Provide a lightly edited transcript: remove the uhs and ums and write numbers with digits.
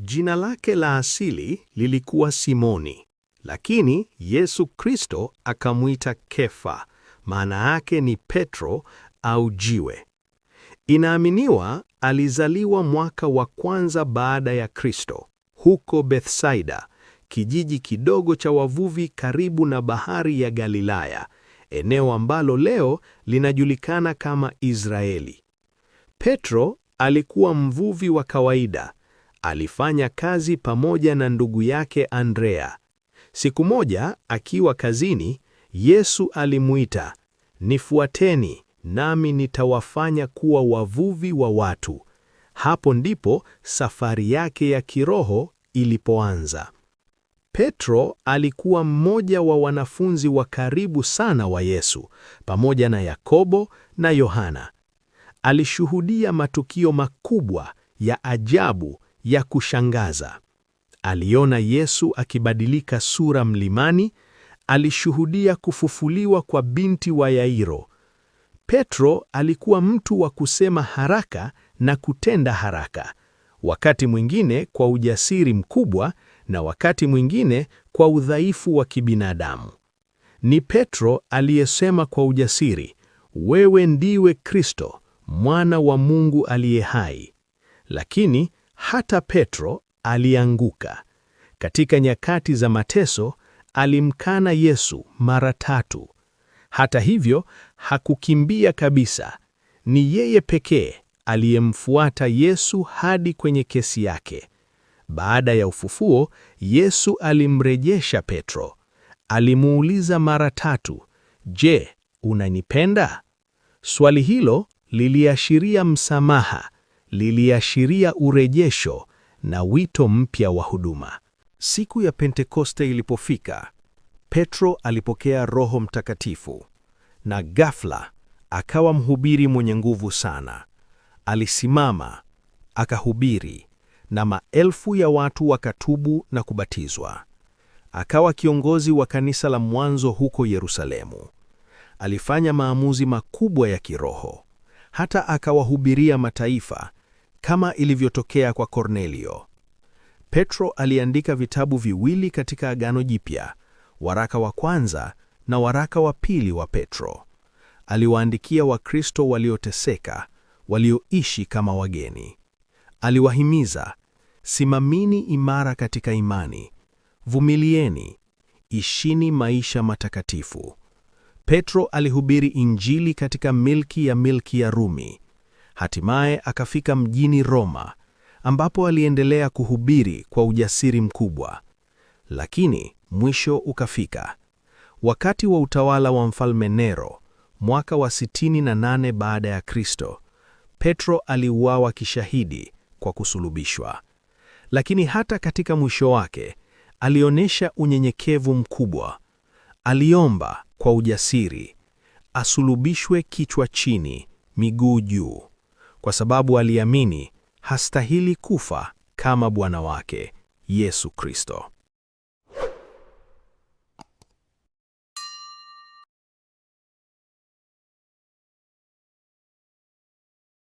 Jina lake la asili lilikuwa Simoni, lakini Yesu Kristo akamwita Kefa, maana yake ni Petro au jiwe. Inaaminiwa alizaliwa mwaka wa kwanza baada ya Kristo, huko Bethsaida, kijiji kidogo cha wavuvi karibu na bahari ya Galilaya, eneo ambalo leo linajulikana kama Israeli. Petro alikuwa mvuvi wa kawaida. Alifanya kazi pamoja na ndugu yake Andrea. Siku moja akiwa kazini, Yesu alimuita, "Nifuateni, nami nitawafanya kuwa wavuvi wa watu." Hapo ndipo safari yake ya kiroho ilipoanza. Petro alikuwa mmoja wa wanafunzi wa karibu sana wa Yesu, pamoja na Yakobo na Yohana. Alishuhudia matukio makubwa ya ajabu ya kushangaza. Aliona Yesu akibadilika sura mlimani, alishuhudia kufufuliwa kwa binti wa Yairo. Petro alikuwa mtu wa kusema haraka na kutenda haraka, wakati mwingine kwa ujasiri mkubwa na wakati mwingine kwa udhaifu wa kibinadamu. Ni Petro aliyesema kwa ujasiri, "Wewe ndiwe Kristo, mwana wa Mungu aliye hai." Lakini hata Petro alianguka. Katika nyakati za mateso, alimkana Yesu mara tatu. Hata hivyo, hakukimbia kabisa. Ni yeye pekee aliyemfuata Yesu hadi kwenye kesi yake. Baada ya ufufuo, Yesu alimrejesha Petro. Alimuuliza mara tatu, "Je, unanipenda?" Swali hilo liliashiria msamaha, liliashiria urejesho na wito mpya wa huduma. Siku ya Pentekoste ilipofika, Petro alipokea Roho Mtakatifu na ghafla akawa mhubiri mwenye nguvu sana. Alisimama, akahubiri na maelfu ya watu wakatubu na kubatizwa. Akawa kiongozi wa kanisa la mwanzo huko Yerusalemu. Alifanya maamuzi makubwa ya kiroho, hata akawahubiria mataifa kama ilivyotokea kwa Kornelio. Petro aliandika vitabu viwili katika Agano Jipya, waraka wa kwanza na waraka wa pili wa Petro. Aliwaandikia Wakristo walioteseka, walioishi kama wageni. Aliwahimiza, simamini imara katika imani, vumilieni, ishini maisha matakatifu. Petro alihubiri Injili katika milki ya Rumi. Hatimaye akafika mjini Roma, ambapo aliendelea kuhubiri kwa ujasiri mkubwa. Lakini mwisho ukafika. Wakati wa utawala wa Mfalme Nero, mwaka wa 68 baada ya Kristo, Petro aliuawa kishahidi kwa kusulubishwa. Lakini hata katika mwisho wake, alionyesha unyenyekevu mkubwa. Aliomba kwa ujasiri asulubishwe kichwa chini, miguu juu, kwa sababu aliamini hastahili kufa kama Bwana wake Yesu Kristo.